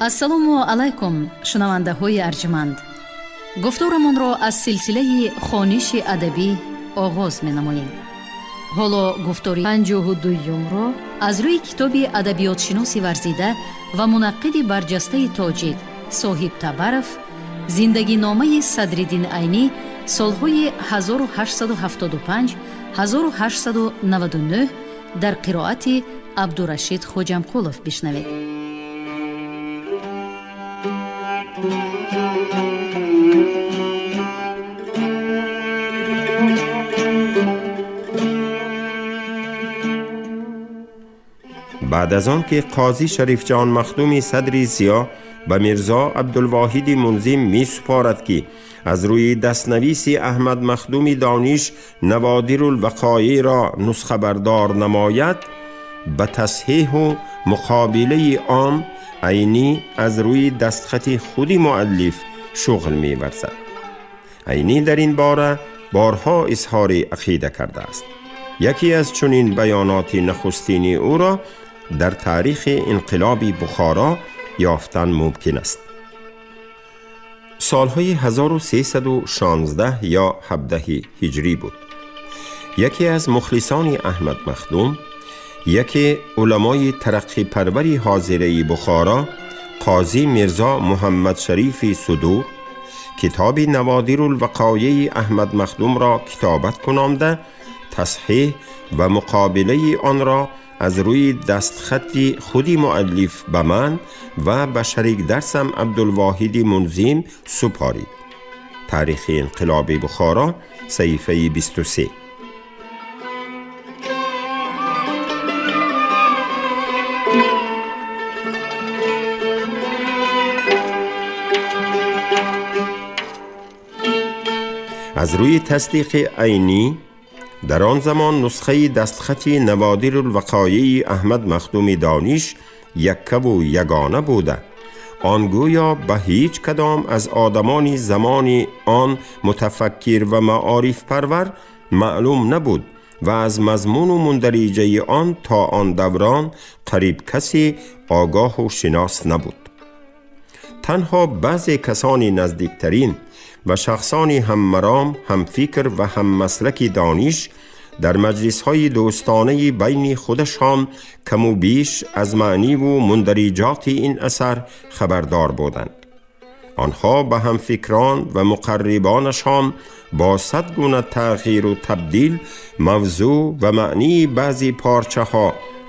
Ассалому алайкум, шунавандаҳои арҷманд. Гуфторамонро аз силсилаи хониши адабӣ оғоз менамоем. Ҳоло гуфтори 52-юмро аз рӯи китоби адабиётшиноси варзида ва мунаққиди барҷастаи тоҷик Соҳиб Табаров «Зиндагиномаи Садриддин Айнӣ солҳои 1875-1899» дар қироати Абдурашид Хоҷамқулов бишнавед. Баъд аз он ки қозӣ Шарифҷон Махдуми Садри Зиё ба Мирзо Абдулвоҳиди Мунзим месупорад, ки аз рӯи дастнависи Аҳмад Махдуми Дониш Наводирулвақоиро нусхабардор намояд, ба тасҳеҳу муқобилаи он Айнӣ аз рӯи дастхати худи муаллиф шуғл меварзад. Айнӣ дар ин бора борҳо изҳори ақида кардааст. Яке аз чунин баёноти нахустини ӯро дар таърихи инқилоби Бухоро ёфтан мумкин аст. Солҳои 1316 ё 17 ҳиҷрӣ буд. Яке аз мухлисони Аҳмад Махдум, яке уламои тараққипарвари ҳозираи Бухоро, қозӣ Мирзо Муҳаммадшарифи Судур китоби Наводирулвақоеи Аҳмад Махдумро китобат кунонда, тасҳеҳ ва муқобилаи онро аз рӯи дастхати худи муаллиф ба ман ва ба шарикдарсам Абдулвоҳиди Мунзим супорид. Таърихи инқилоби Бухоро, саҳифаи 23. Аз рӯи тасдиқи Айнӣ, дар он замон нусхаи дастхати Наводирулвақоеи Аҳмад Махдуми Дониш яккаву ягона буда, он гӯё ба ҳеҷ кадом аз одамони замони он мутафаккир ва маорифпарвар маълум набуд ва аз мазмуну мундариҷаи он то он даврон қариб касе огоҳу шинос набуд. Танҳо баъзе касони наздиктарин ва шахсони ҳаммаром, ҳамфикр ва ҳаммаслаки Дониш дар маҷлисҳои дӯстонаи байни худашон каму беш аз маъниву мундариҷоти ин асар хабардор буданд. Онҳо ба ҳамфикрон ва муқаррибонашон бо сад гуна тағйиру табдил мавзӯъ ва маънии баъзи порчаҳо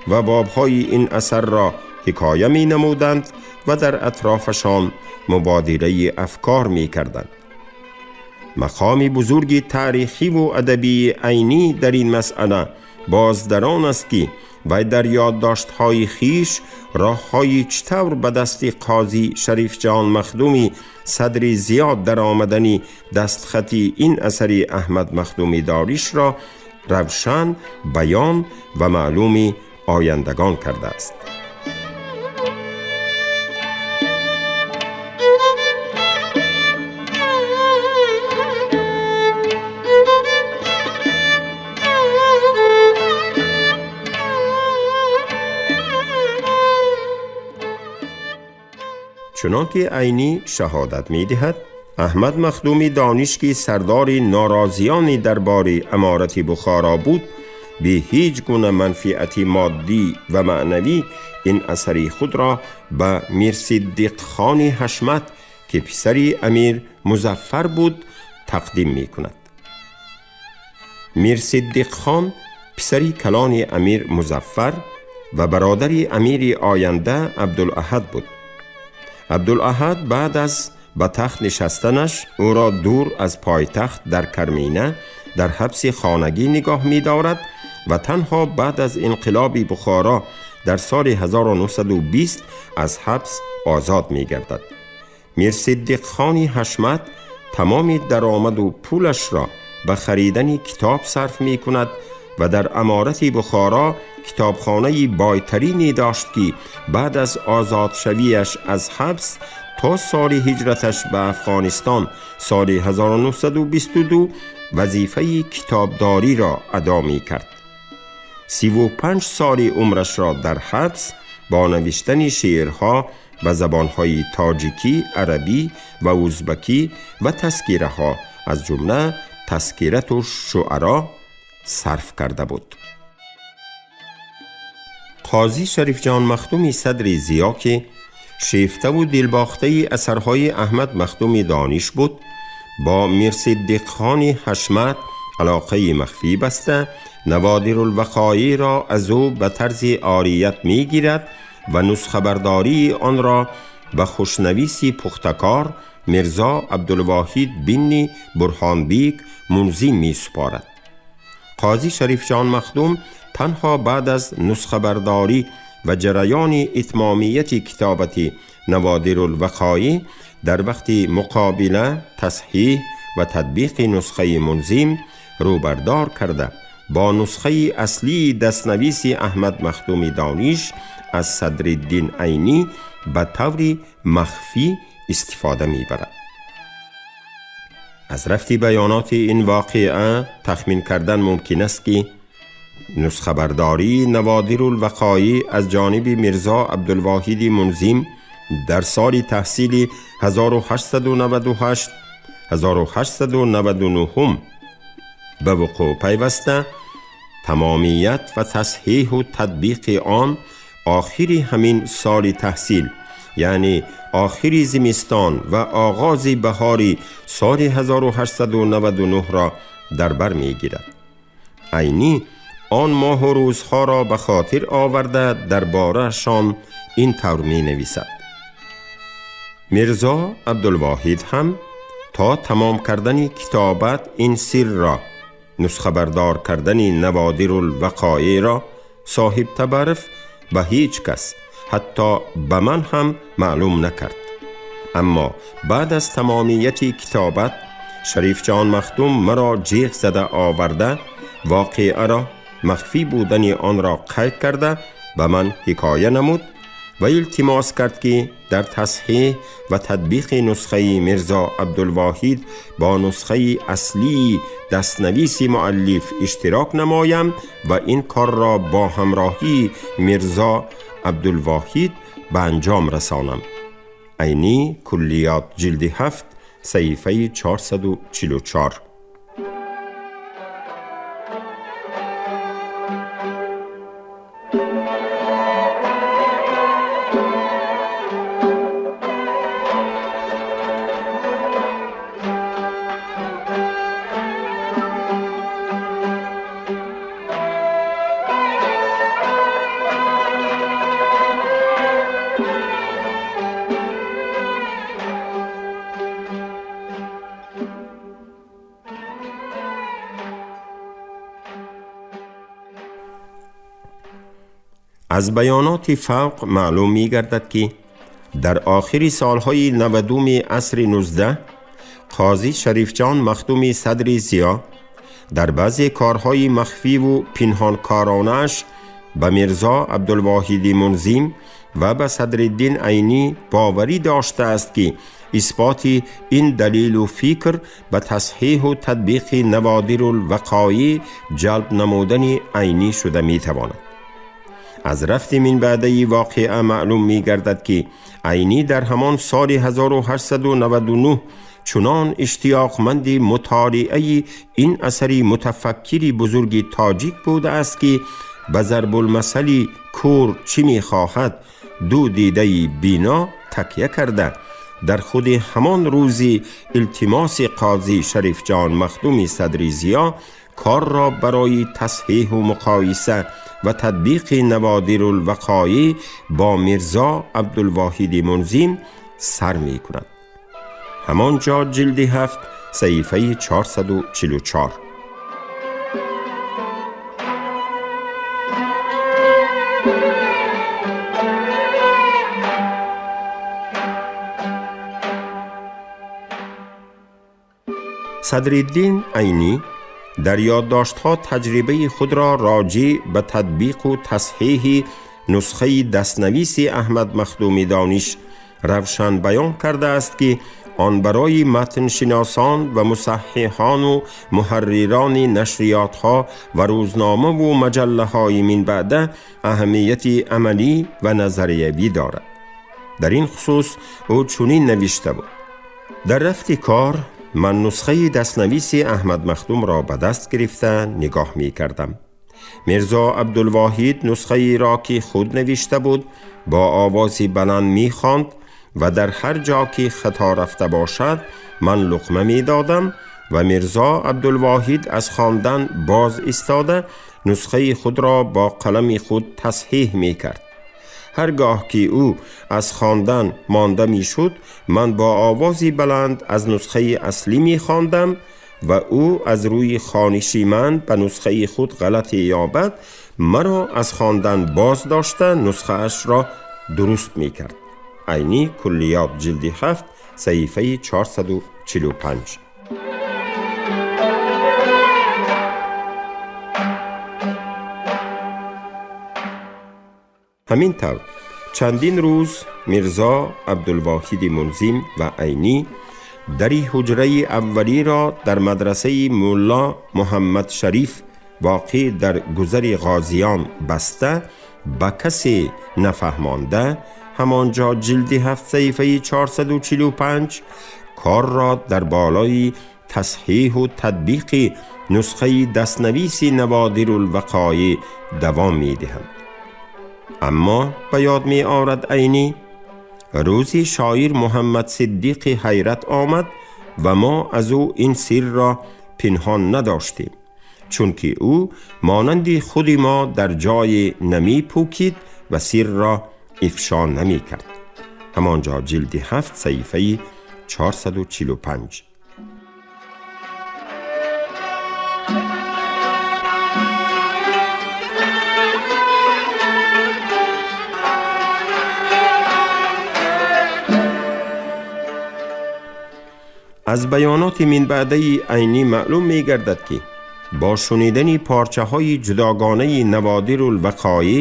ва бобҳои ин асарро ҳикоя менамуданд ва дар атрофашон мубодилаи афкор мекарданд. Мақоми бузурги таърихиву адабии Айнӣ дар ин масъала боз дар он аст, ки вай дар ёддоштҳои хиш роҳҳои чӣ тавр ба дасти қозӣ Шарифҷон Махдуми Садри Зиёд дар омадани дастхати ин асари Аҳмад Махдуми Донишро равшан баён ва маълуми ояндагон кардааст. Чунон ки Айнӣ шаҳодат медиҳад, Аҳмад Махдуми Дониш, ки сардори норозиёни дарбори аморати Бухоро буд, бе ҳеҷ гуна манфиати моддӣ ва маънавӣ ин асари худро ба Мирсиддиқхони Ҳашмат, ки писари амир Музаффар буд, тақдим мекунад. Мирсиддиқхон писари калони амир Музаффар ва бародари амири оянда Абдулаҳад буд. Абдулаҳад баъд аз ба тахт нишастанаш ӯро дур аз пойтахт дар Кармина дар ҳабси хонагӣ нигоҳ медорад ва танҳо баъд аз инқилоби Бухоро дар соли 1920 аз ҳабс озод мегардад. Мирсиддиқхони Ҳашмат тамоми даромаду пулашро ба харидани китоб сарф мекунад ва дар аморати Бухоро китобхонаи бойтарине дошт, ки баъд аз озодшавиаш аз ҳабс то соли ҳиҷраташ ба Афғонистон соли 1922 вазифаи китобдориро адо мекард. 35 соли умрашро дар ҳабс бо навиштани шеърҳо ба забонҳои тоҷикӣ, арабӣ ва узбакӣ ва тазкираҳо, аз ҷумла Тазкирату шуаро сарф карда буд. Қозӣ Шарифҷон Махдуми Садри Зиё, ки шефтаву дилбохтаи асарҳои Аҳмад Махдуми Дониш буд, бо Мирсиддиқхони Ҳашмат алоқаи махфӣ баста, Наводирулвақоиро аз ӯ ба тарзи орият мегирад ва нусхабардории онро ба хушнависи пухтакор Мирзо Абдулвоҳид бинни Бурҳонбек Мунзим месупорад. Қозӣ Шарифҷон Махдум танҳо баъд аз нусхабардорӣ ва ҷараёни итмомияти китобати Наводирулвақоӣ дар вақти муқобила, тасҳиҳ ва татбиқи нусхаи Мунзим рӯбардор карда, бо нусхаи аслии дастнависи Аҳмад Махдуми Дониш аз Садриддин Айнӣ ба таври махфӣ истифода мебарад. Аз рафти баёноти ин воқеа тахмин кардан мумкин аст, ки нусхабардории Наводирулвақоӣ аз ҷониби Мирзо Абдулвоҳиди Мунзим дар соли таҳсили 1898 1899 ба вуқӯъ пайваста, тамомият ва тасҳиҳу татбиқи он охири ҳамин соли таҳсил, яъне охири зимистон ва оғози баҳори соли 1899-ро дар бар мегирад. Айнӣ он моҳу рӯзҳоро ба хотир оварда, дар бораашон ин тавр менависад: Мирзо Абдулвоҳид ҳам то тамом кардани китобат ин сирро, нусхабардор кардани Наводирулвақоиро, соҳиб Табаров ба ҳеҷ кас, ҳатто ба ман ҳам маълум накард. Аммо баъд аз тамомияти китобат Шарифҷон Махдум маро ҷеғ зада оварда, воқеаро, махфӣ будани онро қайд карда, ба ман ҳикоя намуд ва илтимос кард, ки дар тасҳиҳ ва татбиқи нусхаи Мирзо Абдулвоҳид бо нусхаи аслии дастнависи муаллиф иштирок намоям ва ин корро бо ҳамроҳии Мирзо Абдулвоҳид ба анҷом расонам. Айнӣ, Куллиёт, ҷилди 7, саҳифаи 444. Аз баёноти фавқ маълум мегардад, ки дар охири солҳои 90-уми асри 19 Қозӣ Шарифҷон Махдуми Садри Зиё дар баъзе корҳои махфиву пинҳонкоронааш ба Мирзо Абдулвоҳиди Мунзим ва ба Садриддин Айнӣ боварӣ доштааст, ки исботи ин далилу фикр ба тасҳиҳу татбиқи Наводирулвақоӣ ҷалб намудани Айнӣ шуда метавонад. Аз рафти минбаъдаи воқеа маълум мегардад, ки Айнӣ дар ҳамон соли 1899 чунон иштиёқманди мутолиаи ин асари мутафаккири бузурги тоҷик будааст, ки ба зарбулмасали «кӯр чӣ мехоҳад, ду дидаи бино» такя карда, дар худи ҳамон рӯзи илтимоси Қозӣ Шарифҷон Махдуми Садри Зиё корро барои тасҳиҳу муқоиса ва татбиқи Наводирулвақоӣ бо Мирзо Абдулвоҳиди Мунзим сар мекунад. Ҳамон ҷо, ҷилди 7, саҳифаи 444. Садриддин Айнӣ дар ёддоштҳо таҷрибаи худро роҷеъ ба татбиқу тасҳиҳи нусхаи дастнависи Аҳмад Махдуми Дониш равшан баён кардааст, ки он барои матншиносон ва мусаҳҳиҳону муҳаррирони нашриётҳо ва рӯзномаву маҷаллаҳои минбаъда аҳамияти амалӣ ва назариявӣ дорад. Дар ин хусус ӯ чунин навишта буд: дар рафти кор ман нусхаи дастнависи Аҳмад Махдумро ба даст гирифта нигоҳ мекардам. Мирзо Абдулвоҳид нусхаеро ки худ навишта буд бо овози баланд мехонд ва дар ҳар ҷо ки хато рафта бошад ман луқма медодам ва Мирзо Абдулвоҳид аз хондан боз истода нусхаи худро бо қалами худ тасҳиҳ мекард. Ҳаргоҳ ки ӯ аз хондан монда мешуд, ман бо овози баланд аз нусхаи аслӣ мехондам ва ӯ аз рӯи хониши ман ба нусхаи худ ғалате ёбад, маро аз хондан боз дошта нусхаашро дуруст мекард. Айнӣ, Куллиёт, ҷилди 7, саҳифаи 445. Ҳамин тавр чандин рӯз Мирзо Абдулвоҳиди Мунзим ва Айнӣ дари ҳуҷраи аввалиро дар мадрасаи Мулло Муҳаммад Шариф воқеъ дар гузари Ғозиён баста ба касе нафаҳмонда, ҳамонҷо ҷилди 7, саҳифаи 445 корро дар болои тасҳиҳу татбиқи нусхаи дастнависи Наводирулвақоӣ давом медиҳанд. Аммо ба ёд меорад Айнӣ, рӯзи шоир Муҳаммад Сиддиқи Ҳайрат омад ва мо аз ӯ ин сирро пинҳон надоштем, чунки ӯ монанди худи мо дар ҷое намепӯкид ва сирро ифшо намекард. Ҳамонҷо ҷилди 7, саҳифаи 445. Аз баёноти минбаъдаи Айнӣ маълум мегардад, ки бо шунидани порчаҳои ҷудогонаи Наводирулвақоӣ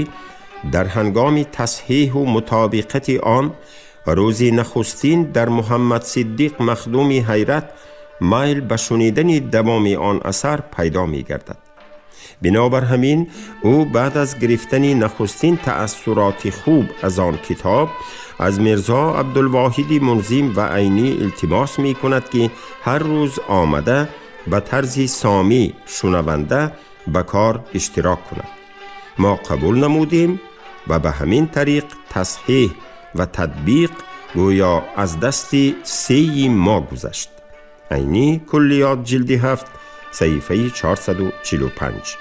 дар ҳангоми тасҳиҳу мутобиқати он рӯзи нахустин дар Муҳаммад Сиддиқ Махдуми Ҳайрат майл ба шунидани давоми он асар пайдо мегардад. Бинобар ҳамин ӯ баъд аз гирифтани нахустин таассуроти хуб аз он китоб аз Мирзо Абдулвоҳиди Мунзим ва Айнӣ илтимос мекунад, ки ҳар рӯз омада ба тарзи сомӣ шунаванда ба кор иштирок кунад. Мо қабул намудем ва ба ҳамин тариқ тасҳиҳ ва татбиқ гӯё аз дасти сеи мо гузашт. Айнӣ, Куллиёт, ҷилди 7, саҳифаи 445.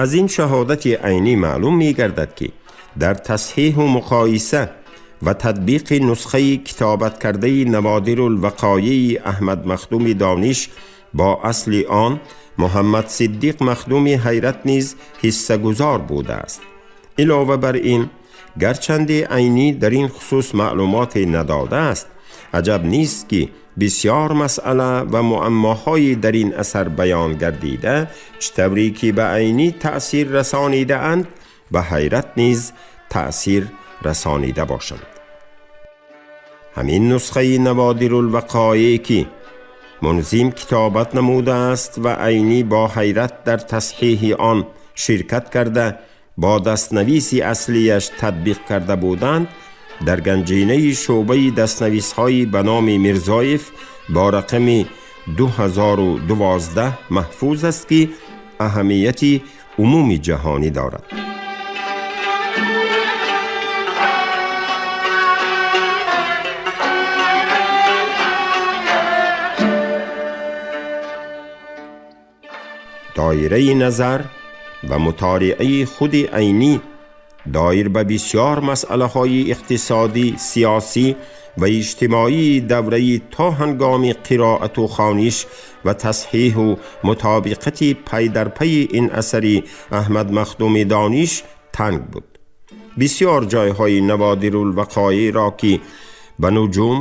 Аз ин шаҳодати Айнӣ маълум мегардад, ки дар тасҳиҳу муқоиса ва татбиқи нусхаи китобаткардаи Наводирулвақоии Аҳмад Махдуми Дониш бо асли он Муҳаммад Сиддиқ Махдуми Ҳайрат низ ҳиссагузор будааст. Илова бар ин, гарчанде Айнӣ дар ин хусус маълумоте надодааст, аҷаб нест, ки бисёр масъала ва муаммоҳои дар ин асар баён гардида, чӣ тавре ки ба Айнӣ таъсир расонидаанд, ба Ҳайрат низ таъсир расонида бошанд. Ҳамин нусхаи Наводирулвақоӣ, ки Мунзим китобат намудааст ва Айнӣ бо Ҳайрат дар тасҳиҳи он ширкат карда бо дастнависи аслияш татбиқ карда буданд, дар ганҷинаи шӯъбаи дастнависҳои ба номи Мирзоев бо рақами 2012 маҳфуз аст, ки аҳамияти умуми ҷаҳонӣ дорад. Доираи назар ва мутолиаи худи Айнӣ доир ба бисёр масъалаҳои иқтисодӣ, сиёсӣ ва иҷтимоии давраи то ҳангоми қироату хониш ва тасҳиҳу мутобиқати пайдарпайи ин асари Аҳмад Махдуми Дониш танг буд. Бисёр ҷойҳои Наводирулвақоиро, ки ба нуҷум,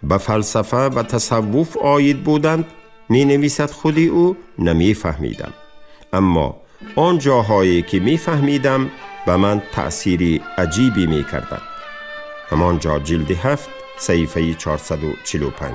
ба фалсафа ва тасаввуф оид буданд, менависад худи ӯ, намефаҳмидам, аммо он ҷоҳое ки мефаҳмидам, به من تأثیری عجیبی می کردند. همانجا جلد 7 صحیفه 445.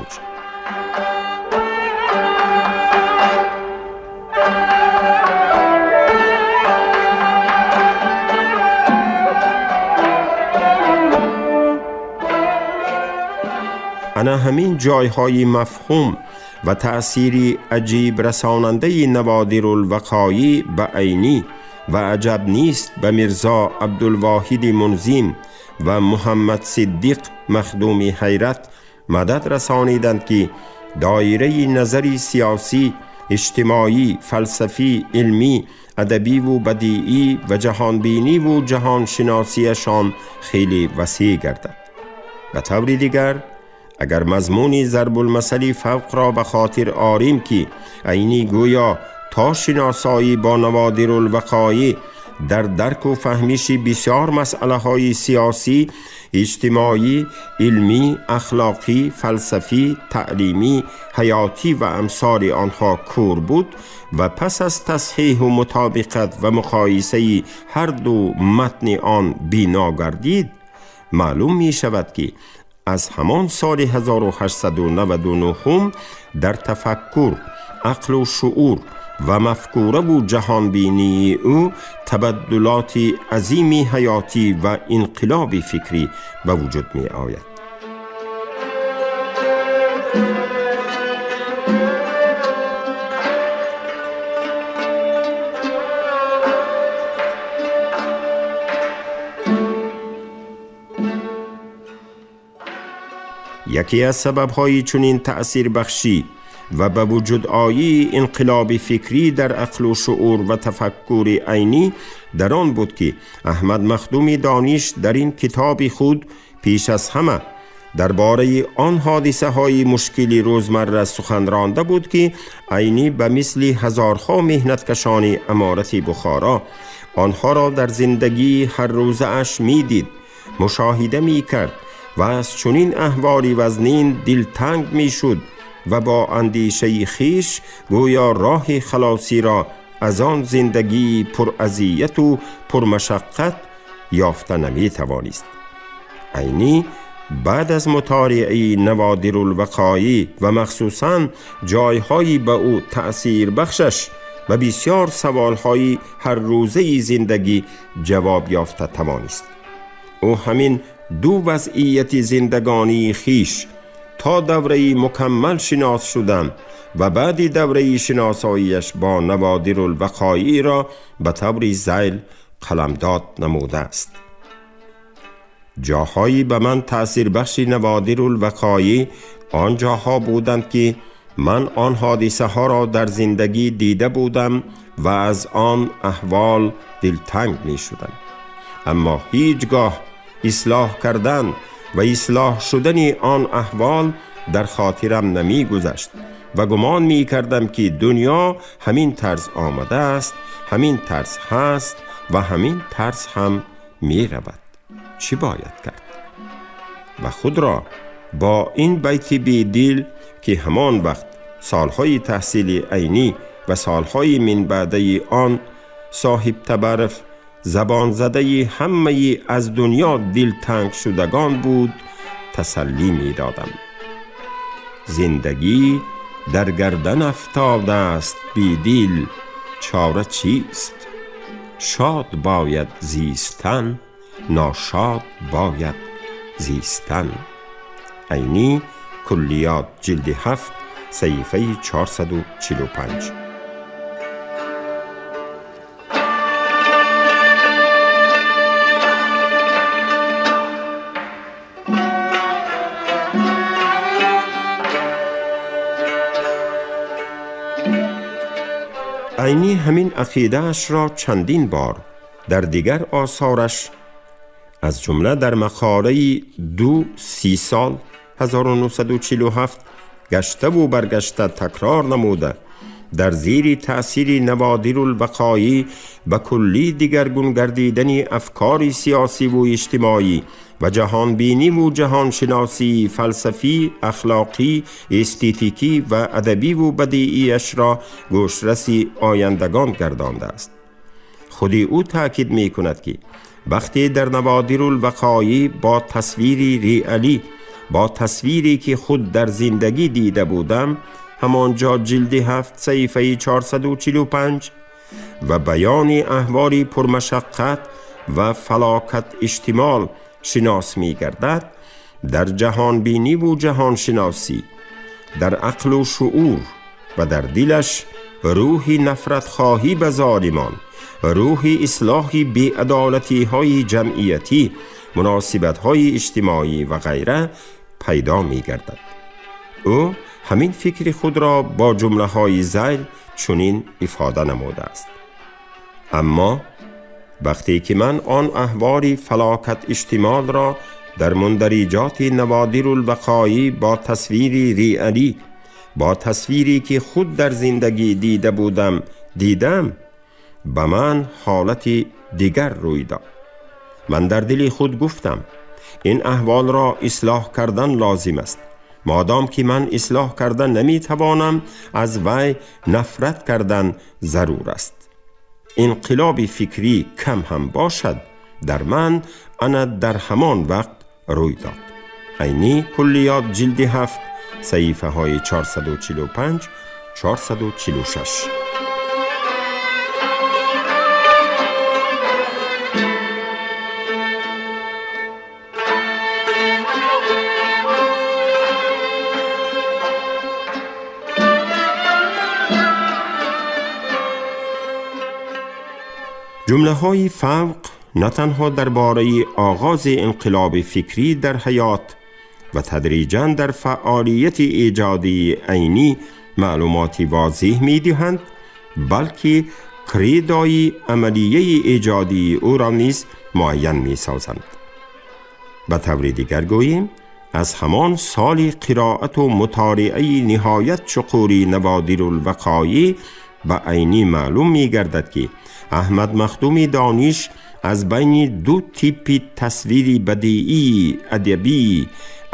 انا همین جایهای مفهوم و تأثیری عجیب رساننده نوادر الوقایی به عینی و عجب نیست به میرزا عبدالواحد منظم و محمد صدیق مخدوم حیرت مدد رسانیدند که دایره نظری سیاسی، اجتماعی، فلسفی، علمی، ادبی و بدیعی و جهانبینی و جهانشناسیشان خیلی وسیع گردد. به طور دیگر اگر مضمون ضرب المثل فوق را به خاطر آریم که عینی گویا تا شناسایی با نوادر الوقایع در درک و فهمیش بسیار مسئله های سیاسی، اجتماعی، علمی، اخلاقی، فلسفی، تعلیمی، حیاتی و امثال آنها کور بود و پس از تصحیح و مطابقت و مقایسه هر دو متن آن بینا گردید، معلوم می شود که از همان سال 1899 در تفکر، عقل و شعور و مفکوره و جهانبینی او تبدلات عظیم حیاتی و انقلاب فکری به وجود می آید. یکی از سبب‌های چنین تأثیر بخشی و به وجود آیی انقلاب فکری در عقل و شعور و تفکر عینی در آن بود که احمد مخدوم دانش در این کتاب خود پیش از همه درباره آن حادثه های مشکلی روزمره سخن رانده بود که عینی به مثل هزارها محنتکشان امارت بخارا آنها را در زندگی هر روزه اش می دید، مشاهده می کرد و از چنین احوالی وزنین دلتنگ می شد و با اندیشه خیش گویا راه خلاصی را از آن زندگی پراذیت و پرمشقت یافته نمی توانست. عینی بعد از مطالعه نوادر الوقایع و مخصوصاً جایهایی به او تأثیر بخشش و بسیار سوالهای هر روزه زندگی جواب یافته توانست. او همین دو وضعیت زندگانی خیش تا دوره مکمل شناس شدن و بعد دوره شناساییش با نوادر الوقایع را به طور ذیل قلمداد نموده است. جاهایی به من تأثیر بخش نوادر الوقایع آن جاها بودند که من آن حادثه ها را در زندگی دیده بودم و از آن احوال دلتنگ می شدم، اما هیچگاه اصلاح کردن و اصلاح شدن آن احوال در خاطرم نمی گذشت و گمان می کردم که دنیا همین طرز آمده است، همین طرز هست و همین طرز هم می رود. چی باید کرد؟ و خود را با این بیت بی دل که همان وقت سالهای تحصیل عینی و سالهای من بعده آن صاحب تبرف زبان زده همه از دنیا دلتنگ شدگان بود تسلی می دادم. زندگی در گردن افتاده است بی دل، چاره چیست؟ شاد باید زیستن، ناشاد باید زیستن. عینی کلیات جلد 7 صحیفه 445. عینی همین عقیده‌اش را چندین بار در دیگر آثارش از جمله در مقاله 2-30 سال 1947 گشته و برگشته تکرار نموده، در زیر تأثیر نوادر الوقایع به کلی دیگرگون گردیدن افکار سیاسی و اجتماعی و جهانبینی و جهانشناسی فلسفی، اخلاقی، استتیکی و ادبی و بدیعیش را گوشرس آیندگان گردانده است. Худи ӯ таъкид мекунад, ки вақте дар Наводирулвақоӣ бо тасвири реалӣ, бо тасвире ки худ дар зиндагӣ дида будам, ҳамонҷо ҷилди 7 саҳифаи 445 ва баёни аҳволи пурмашаққат ва фалокат иштимол шинос мегардад, дар ҷаҳонбинӣ ву ҷаҳоншиносӣ, дар ақлу шуур ва дар дилаш рӯҳи нафратхоҳӣ ба золимон, рӯҳи ислоҳи беадолатиҳои ҷамъиятӣ, муносибатҳои иҷтимоӣ ва ғайра пайдо мегардад. Ӯ ҳамин фикри худро бо ҷумлаҳои зайл чунин ифода намудааст: аммо вақте ки ман он аҳволи фалокат иштимолро дар мундариҷоти Наводирулвақоӣ бо тасвири реалӣ, бо тасвире ки худ дар зиндагӣ дида будам, дидам, ба ман ҳолати дигар рӯй дод. Ман дар дили худ гуфтам, ин аҳволро ислоҳ кардан лозим аст. Модом ки ман ислоҳ карда наметавонам, аз вай нафрат кардан зарур аст. Инқилоби фикрӣ кам ҳам бошад, дар ман ана дар ҳамон вақт рӯй дод. Айнӣ Куллиёт ҷилди 7 саҳифаҳои 445 446. Ҷумлаҳои фавқ на танҳо дар бораи оғози инқилоби фикрӣ дар ҳаёт ва тадриҷан дар фаъолияти эҷодии Айнӣ маълумоти возеҳ медиҳанд, балки кредои амалияи эҷодии ӯро низ муайян месозанд. Ба таври дигар гӯем, аз ҳамон соли қироату мутолиаи ниҳоят чуқури Наводирулвақоӣ ба Айнӣ маълум мегардад, ки Аҳмад Махдуми Дониш аз байни ду типи тасвири бадиии адабӣ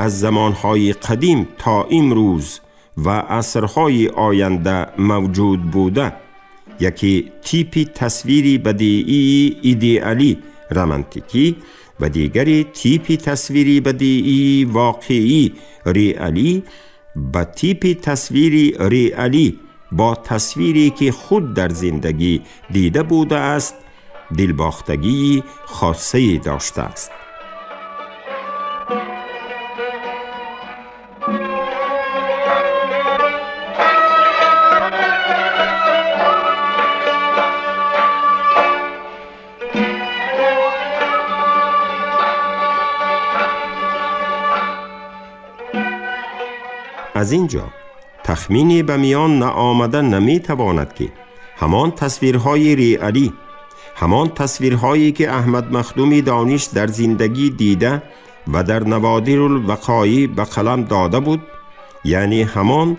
аз замонҳои қадим то имрӯз ва асрҳои оянда мавҷуд буда, яке типи тасвири бадиии идеалӣ романтикӣ ва дигаре типи тасвири бадиии воқеӣ реалӣ, ба типи тасвири реалӣ бо тасвире ки худ дар зиндагӣ дида будааст дилбохтагии хоссае доштааст. Аз ин ҷо тахмине ба миён наомада наметавонад, ки ҳамон тасвирҳои реалӣ, ҳамон тасвирҳое ки Аҳмад Махдуми Дониш дар зиндагӣ дида ва дар Наводирулвақоӣ ба қалам дода буд, яъне ҳамон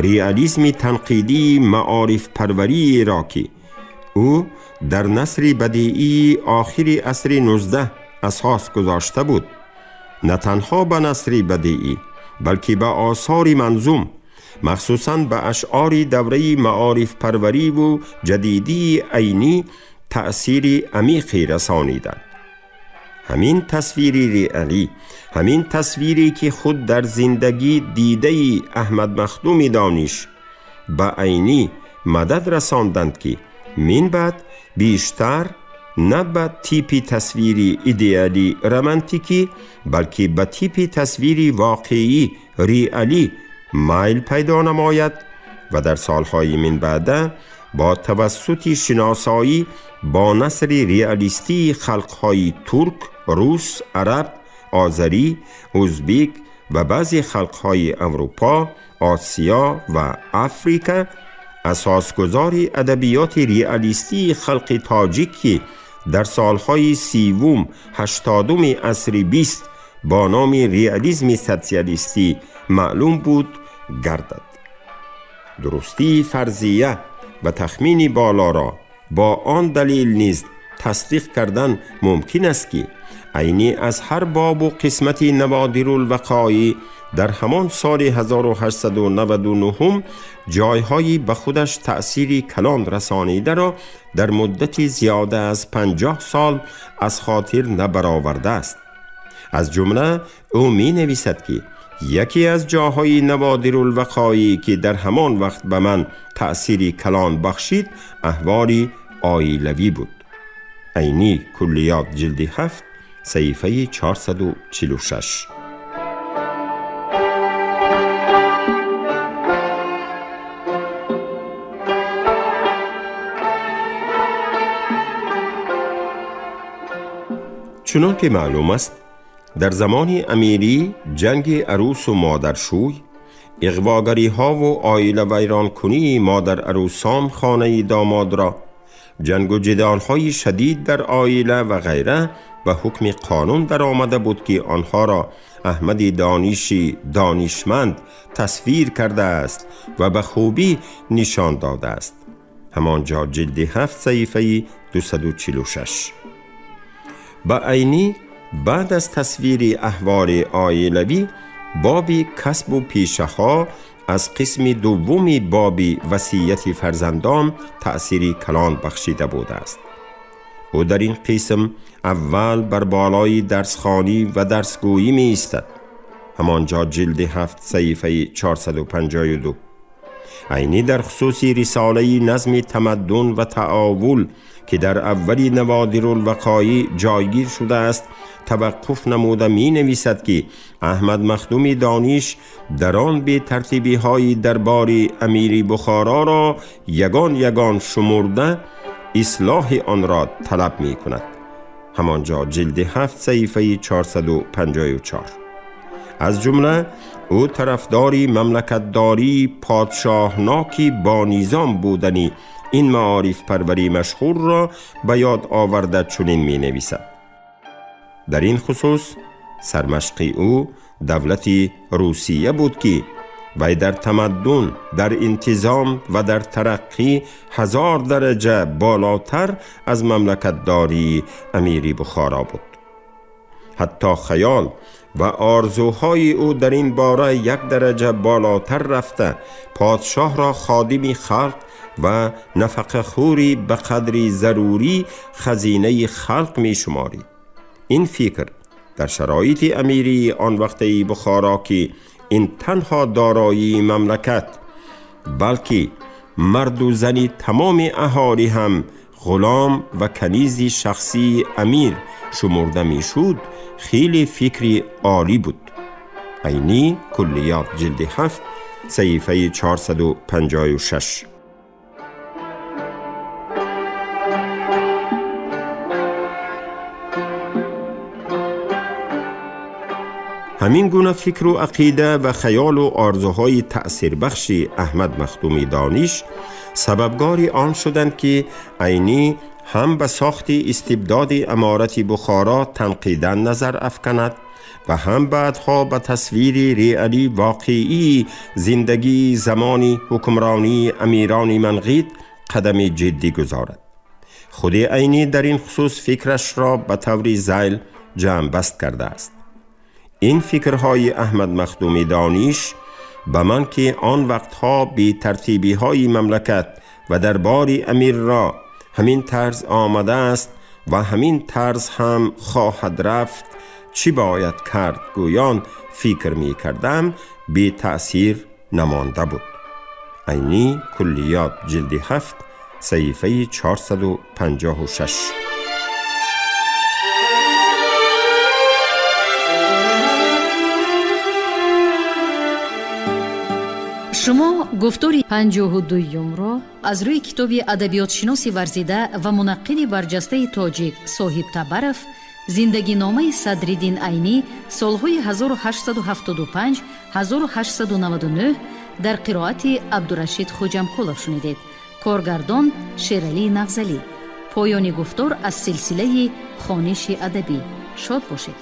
реализми танқидии маорифпарвариеро ки ӯ дар насри бадиии охири асри 19 асос гузошта буд, на танҳо ба насри бадиӣ, балки ба осори манзум, махсусан ба ашъори давраи маорифпарвариву ҷадидии Айнӣ таъсири амиқе расониданд. Ҳамин тасвири реалӣ, ҳамин тасвире ки худ дар зиндагӣ дидаи Аҳмад Махдуми Дониш ба Айнӣ мадад расонданд, ки мин баъд бештар на ба типи тасвири идеалӣ романтикӣ, балки ба типи тасвири воқеӣ реалӣ майл пайдо намояд ва дар солҳои минбаъда бо тавассути шиносоӣ бо насри реалистии халқҳои турк, рус, араб, озарӣ, узбек ва баъзе халқҳои Аврупо, Осиё ва Африка асосгузори адабиёти реалистии халқи тоҷик, ки дар солҳои 30-ум 80-уми асри 20 бо номи реализми социалистӣ маълум буд, гардад. Дурустии фарзия ва тахмини болоро бо он далел низ тасдиқ кардан мумкин аст, ки Айнӣ аз ҳар бобу қисмати Наводирулвақоӣ дар ҳамон соли 1899 ҷойҳои ба худаш таъсири калон расонидаро дар муддати зиёда аз 50 сол аз хотир набаровардааст. Аз ҷумла ӯ менависад, ки яке аз ҷойҳои Наводирулвақоӣ, ки дар ҳамон вақт ба ман таъсири калон бахшид, аҳволи оилавӣ буд. Айнӣ, Куллиёт, ҷилди 7, саҳифаи 446. Чунон ки маълум аст, дар замони амирӣ ҷанги арӯсу модаршӯй, иғвогариҳову оилавайронкунии модарарӯсон хонаи домодро, ҷангу ҷидолҳои шадид дар оила ва ғайра ба ҳукми қонун даромада буд, ки онҳоро Аҳмади Дониши донишманд тасвир кардааст ва ба хубӣ нишон додааст. Ҳамон ҷо ҷилди 7, саҳифаи 246. Ба Айнӣ баъд аз тасвири аҳволи оилавӣ боби касбу пешаҳо аз қисми дуввуми боби васияти фарзандон таъсири калон бахшида будааст. Ӯ дар ин қисм аввал бар болои дарсхонӣ ва дарсгӯӣ меистад. Ҳамон ҷо ҷилди 7, саҳифаи 452. Айнӣ дар хусуси рисолаи назми тамаддун ва таовул, ки дар аввали Наводирулвақоӣ ҷойгир шудааст, таваққуф намуда менависад, ки Аҳмад Махдуми Дониш дар он бетартибиҳои дарбори амири Бухороро ягон ягон шумурда ислоҳи онро талаб мекунад. Ҳамон ҷо ҷилди 7, саҳифаи 454. Аз ҷумла ӯ тарафдори мамлакатдории подшоҳноки бо низом будани ин маорифпарвари машҳурро ба ёд оварда чунин менависад: дар ин хусус сармашқи ӯ давлати Русия буд, ки вай дар тамаддун, дар интизом ва дар тараққӣ 1000 дараҷа болотар аз мамлакатдории амири Бухоро буд. Ҳатто хаёл ва орзуҳои ӯ дар ин бора як дараҷа болотар рафта, подшоҳро ходими халқ ва нафақахӯри ба қадри зарурӣ хазинаи халқ мешуморид. Ин фикр дар шароити амирии он вақтаи Бухоро, ки ин танҳо дороии мамлакат, балки марду зани тамоми аҳолӣ ҳам ғулом ва канизи шахсии амир шумурда мешуд, хеле фикри олӣ буд. Айнӣ, Куллиёт, ҷилди 7, саҳифаи 456. Ҳамин гуна фикру ақида ва хаёлу орзуҳои таъсирбахши Аҳмад Махдуми Дониш сабабгори он шуданд, ки Айнӣ ҳам ба сохти истибдоди аморати Бухоро танқидан назар афканад ва ҳам баъдҳо ба тасвири реалӣ воқеии зиндагии замони ҳукмронии амирони манғит қадами ҷиддӣ гузорад. Худи Айнӣ дар ин хусус фикрашро ба таври зайл ҷамъбаст кардааст. Ин фикрҳои Аҳмад Махдуми Дониш ба ман, ки он вақтҳо бетартибиҳои мамлакат ва дарбори амирро ҳамин тарз омадааст ва ҳамин тарз ҳам хоҳад рафт, чӣ бояд кард гӯён фикр мекардам, бетаъсир намонда буд. Айнӣ, Куллиёт, ҷилди 7, саҳифаи 456. Шумо гуфтори 52-юмро аз рӯи китоби адабиётшиноси варзида ва мунаққиди барҷастаи тоҷик Соҳиб Табаров «Зиндагиномаи Садриддин Айнӣ солҳои 1875-1899» дар қироати Абдурашид Хоҷамкулов шунидед. Коргардон Шералӣ Нағзалӣ. Поёни гуфтор аз силсилаи хониши адабӣ. Шод бошед.